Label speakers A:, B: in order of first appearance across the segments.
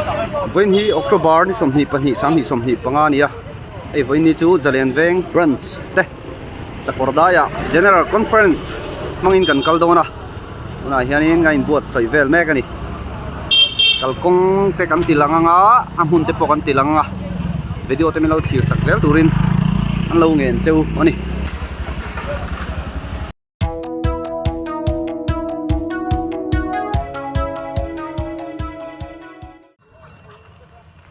A: Vawiin hi October ni 22 2025 a ni a, hei vawiin ni chu Zalen Veng Branch te Sakawr daiah General Conference hmangin kan kal dawn a, tunah hianin ka inbuatsaih vel mek a ni. Kalkawng te kan ti lang ang a, a hmun te pawh kan ti lang ang a, video te min lo thlir sak zel turin an lo ngen cheu a ni.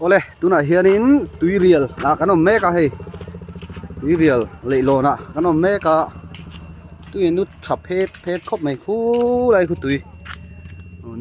A: Awle tunah hianin tuirial ah kan awm mek a hei tuirial leihlawn ah kan awm mek a tui a nu tha phet phet khawp mai khulai khu tui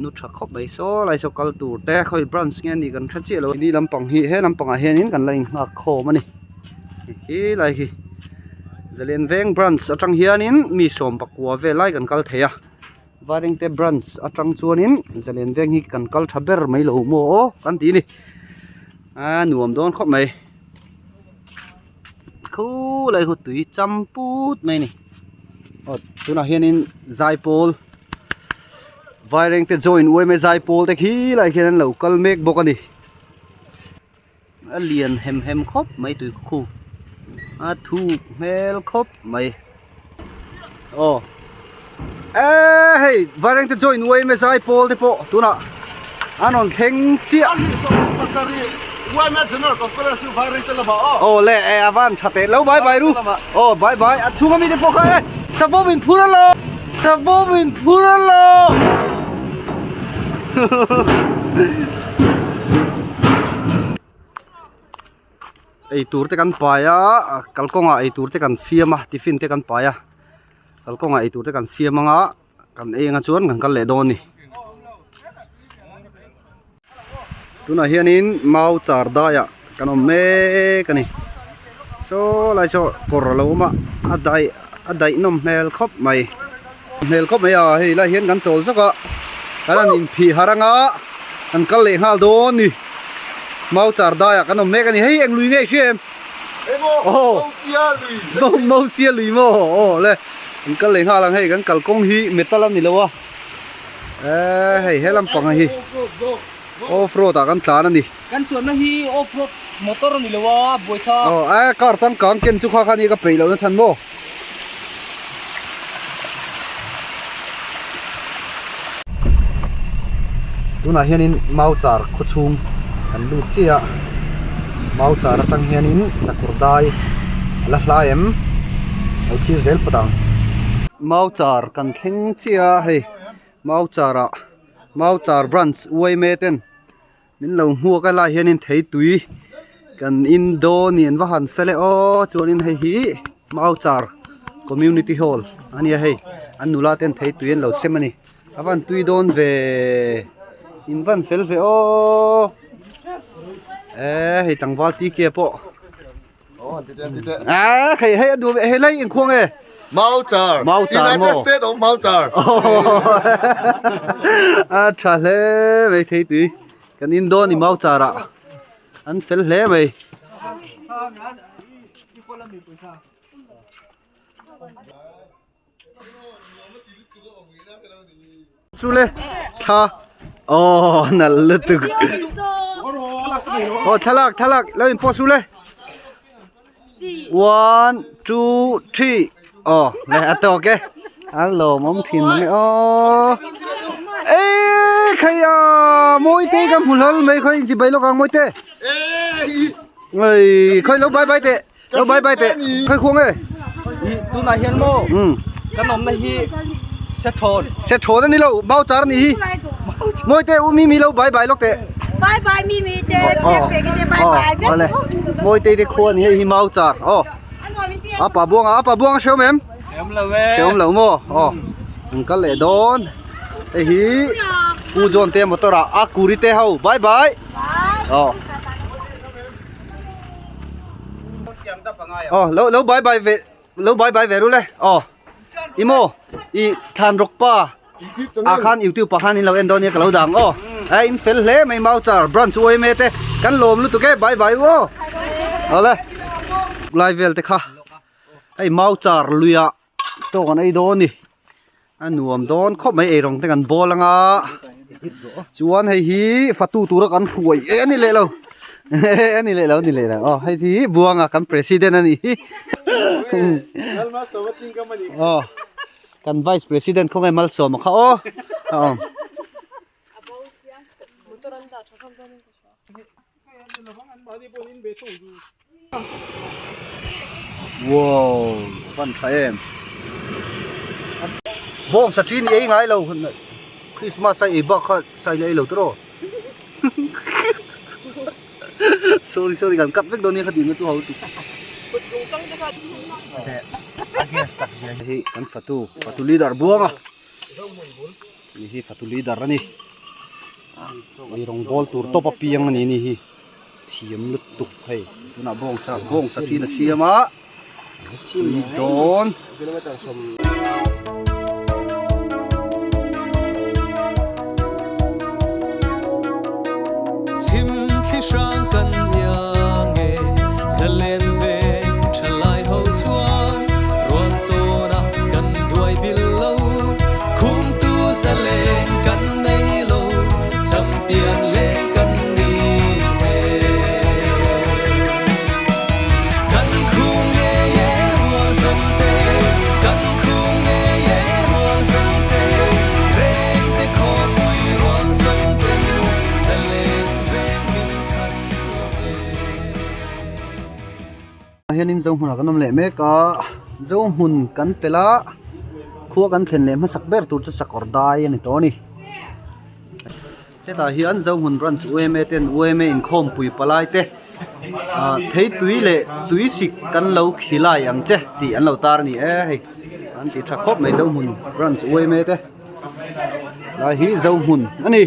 A: nu tha khawp mai saw lai saw kal tur te khawi branch nge anih kan hre chiah lo ni lampang hi he lampang ah hianin kan la innghak khawm a ni khi lai hi Zalen veng branch atang hianin mi 19 vel lai kan kal thei a Vairengte branch atang chuanin Zalen veng hi kan kal tha ber mai lo maw aw kan tih a ni a nuam dawn khawp mai khulai khu tui cham put mai a ni aw tunah hianin zaipawl Vairengte join uaime zaipawl te khi lai khian an lo kal mek bawk a ni. A lian hem hem khawp mai tui khu a thuk hmel khawp mai aw e hei vaireng te join uai me zai pawl te pawh tunah an rawn thleng chiah aw le e a van tha teh lo bye bye ru aw bye bye a chhung ami te pawh kha e savawm in phur alo savawm in phur alo Eitur te kan pai a kalkawngah eitur te kan siam a tiffin te kan pai a kalkawngah eitur te kan siam anga kan ei anga chuan kan kal leh dawn a ni tunah hianin mau char daiah kan awm mek a ni saw lai saw kawr a lo awm a a daih a daih nawm hmel khawp mai. Hmel khawp mai a hei lai hian kan chawl zawk a kan han inphih harh anga kan kal leh nghal dawn ni mau char daiah kan awm mek a ni hei eng lui nge i hria em aw Mausia lui maw aw le kan kal leh nghal ang hei kan kalkawng hi metal a ni lo a eh hei he lampang hi off road ah kan tlan a ni.
B: Kan chuanna hi off road motor a ni lo a buaitha.
A: Aw eh car changkang ken chu kha kha ni ka peih loh na chhan maw. Tunah hianin mau char khaw chhung kan lut chiah a mau char atang hianin sakawr dai a la hlai em lo thlir zel phawt ang. Mau char kan thleng chiah a hei mau char ah mau char branch uaime ten. Min lo hmuak a lai hianin theitui kan in dawn ni an va han fel e aw chuanin hei hi Mauchar community hall a nia hei an nula ten theitui an lo sem a ni a van tui dawn ve in van fel ve aw eh hei tlangval tk pawh Ah, hei hei a duh hei lai engkhuang e.
C: Mauchar.
A: Mauchar
C: United
A: maw?
C: States of Mauchar.
A: A tha hle mai thei tui. Kan in dawn i Mauchar ah. An fel hle mai. Chule thla oh nal lutuk oh thlalak thlalak lo in post chule one two three oh le a tawk e an lawmawm thin mai aw e khai a mawi te ka hmu hlawl mai khawi inchi bai lawk ang mawi te ei khawi lo bye bye teh Lo bye bye teh khoi khuang e.
B: I tunah hian maw kan awmna hi Sethawn.
A: Sethawn ani lo mau char ni hi. Mawi te u mi mi lo bye bye lawk teh.
D: Bye bye mi mi te pek pek te bye bye.
A: Awle mawi te te khua ni hei hi mau char aw. A pa buang a pa buang a hrehawm em?
B: Hrehawm lo e.
A: Hrehawm lo maw aw. An kal leh dawn. Hei hi Pu John te motor ah a kuri te ho bye bye. Aw. Aw lo lo bye bye ve lo bye bye ve ru le aw imo i thlan rawk pa ah khan youtube ah khan in lo en dawn nia ka lo dang aw a in fel hle mai mau char branch uaime te kan lawm lutuk e bye bye u aw awle lai vel te kha hei mau char luiah chaw kan ei dawn a ni a nuam dawn khawp mai eirawng te kan bawl anga. Chuan hei hi fatu tura kan hruai e ani leh lo ani leh lo ani leh lo aw hei hi Buanga kan president ani hi aw kan vice president khawnge Malsawma kha aw aw Wow van tha em bawng sa thin ei ngai lo Christmas a ei bak kha sai la ei lo tawh sorry sorry kan cut vek dawn nia kha tih na chu ho tu hi kan fatu fatu leader buanga ni hi fatu leader ani ei rawng bawl tur tawp a piang ani ni hi thiam lutuk hei tunah bawng sa bawng sa thin a siam a ni dawn.
C: Chhim thli hrang kan hniang e zalen veng thalai ho chuan rual tawna kan duai bil lo khumtu zalen kan nei lo champion leng kan ni e kan khum ngei e rual zawng te kan khum ngei e rual zawng te reng te khawpui rual zawng ten zalen veng min khan lo ve.
A: Ah hianin Zohmunah kan awm leh mek a, Zohmun kan pel a, khua kan thlen leh hmasak ber tur chu sakawr dai a ni tawh a ni. Hetah hian Zohmun branch UMA ten UMA inkhawmpui palai te ah theitui leh tuisik kan lo khilai ang che tih an lo tar a ni e hei an ti tha khawp mai Zohmun branch UMA te lai hi Zohmun a ni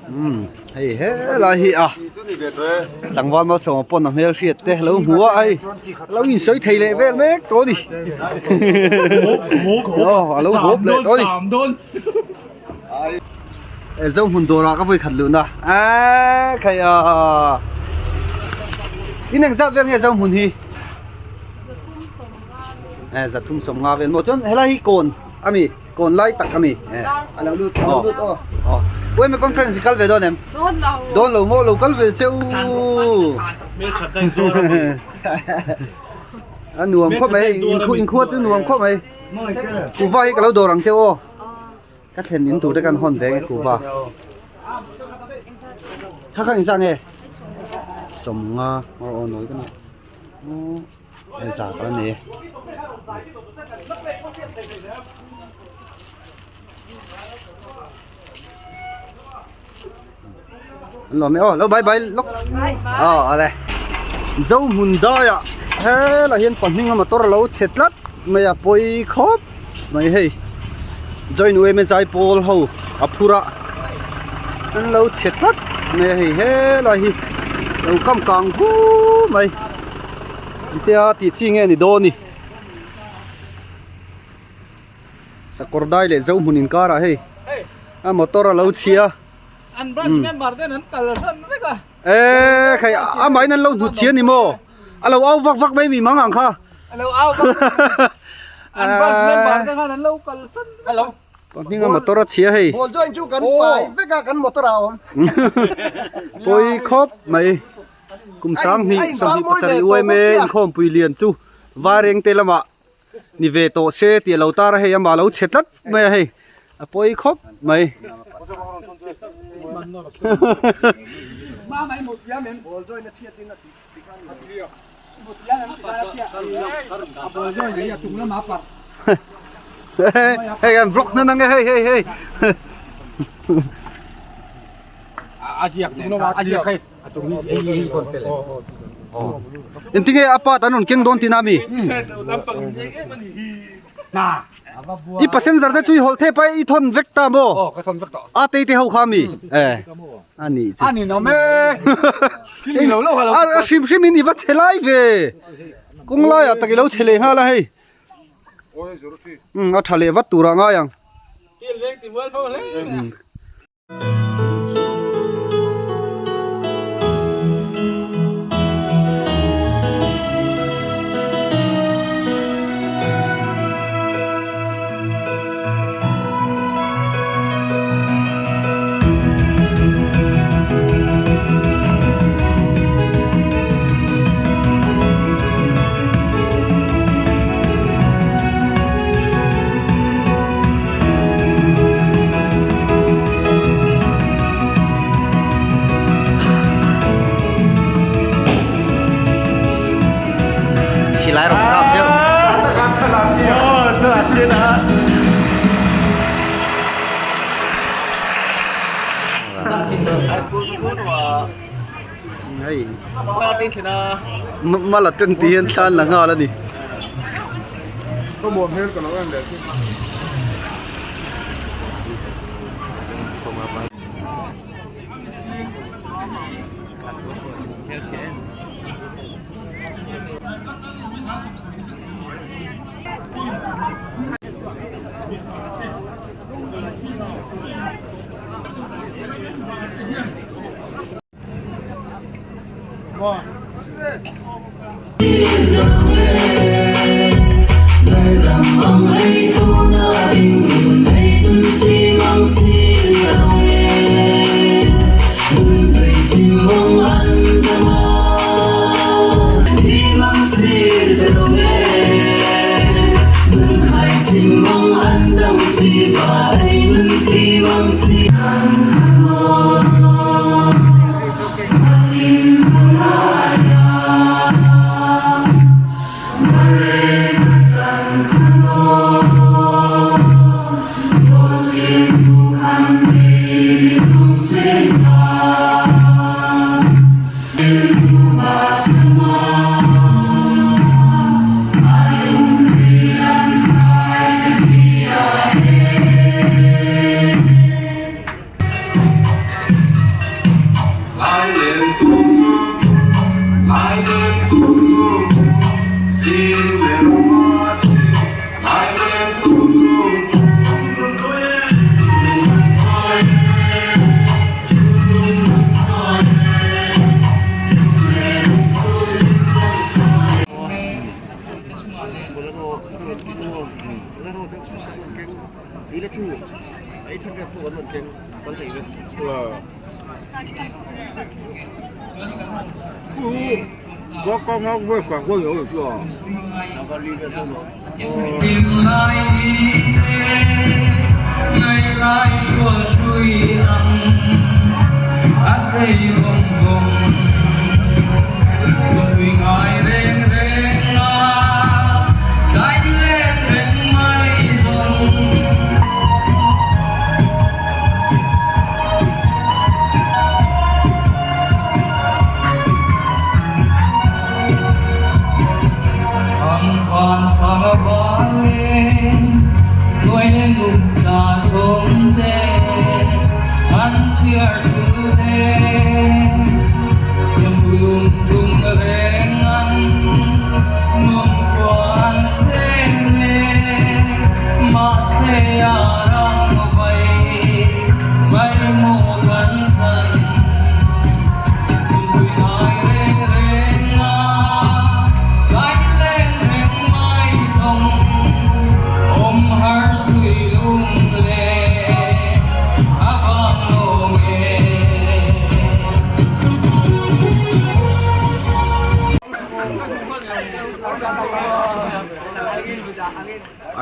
A: umm. Hei helai hi a tlangval malsawma pawn a hmel hriat te lo hmu a hei lo insawi thei leh vel mek tawh a ni aw a lo bawp leh tawh a ni e Zohmun dawrah ka vawi khat luhna eee khai a in engzat vel nge Zohmun hi e zathum sawmnga vel maw chuan helai hi kawn a mi. Kawn lai tak a mi. A lo lut, a lo lut aw. Aw. Uaime conference i kal ve dawn em?
E: Dawn lo.
A: Dawn lo maw lo kal ve che u. A nuam khawp mai hei inkhua chu nuam khawp mai. Kuva hi ka lo dawr ang che aw. Ka thlen in tur te kan hawn ve nge kuva. Kha kha engzah nge? Sawmnga aw aw nawi ka ni. Hei za kal a ni an lawm e aw lo bye bye lawk aw awle Zohmun daiah helaiah hian pahnih a motor a lo chhe tlat mai a pawi khawp mai hei join UMA zaipawl ho a phur a an lo chhe tlat mai a hei helai hi lo kam kang vu mai engtia tih chi nge ni dawn ni sakawr dai leh Zohmun inkarah hei a motor a lo chhia
B: an branch member ten an kal san vek a
A: e khai amahin an lo hnut chhia ni maw a lo au vak vak mai mi mang ang kha
B: a lo au vak an branch member te khan an lo kal san hello
A: hminga motor a chhia hei
B: ball join chu kan pai vek a kan motor a awm
A: pawi khawp mai kum sanghnih sawmhnih pasarih uaime inkhawmpui lian chu vareng te lamah ni ve tawh se tih a lo tar a hei amah lo chhe tlat mai a hei a pawi khawp mai. Hei kan vlog na nang e hei hei hei. Engtinge a part an rawn keng dawn tihna ami? I passenger te chu i hawlh thep a i thawn vek ta maw? A tei te ho kha ami? E a nih chu. A hrim hrim in i va chhe lai ve. Kawng laiah tak i lo chhe leh nghal a hei. A tha leh vat turah ngai ang. Hei mala ten tih hian thla an la nghal a ni.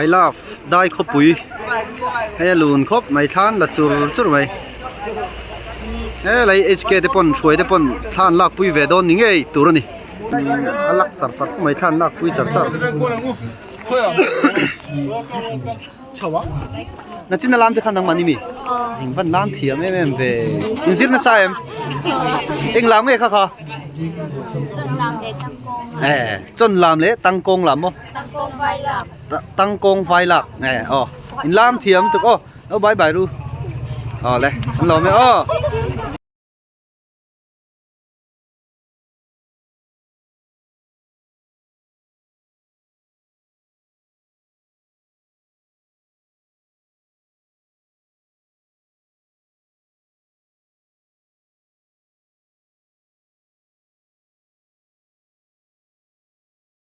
A: I love dai khawpui hei a lun khawp mai thlan la chur chur mai helai h k te pawn hruai te pawn thla an lakpui ve dawn ni ngei tur a ni a lak char char khawp mai thla an lakpui char char nachin a lam te khan nangmah ni mi eng van lam thiam em em ve inzir nasa em eng lam nge kha kha chawn lam leh tangkawng lam maw tangkawng vai lak nge aw in lam thiam tuk aw lo bye bye ru aw le an lawm e aw.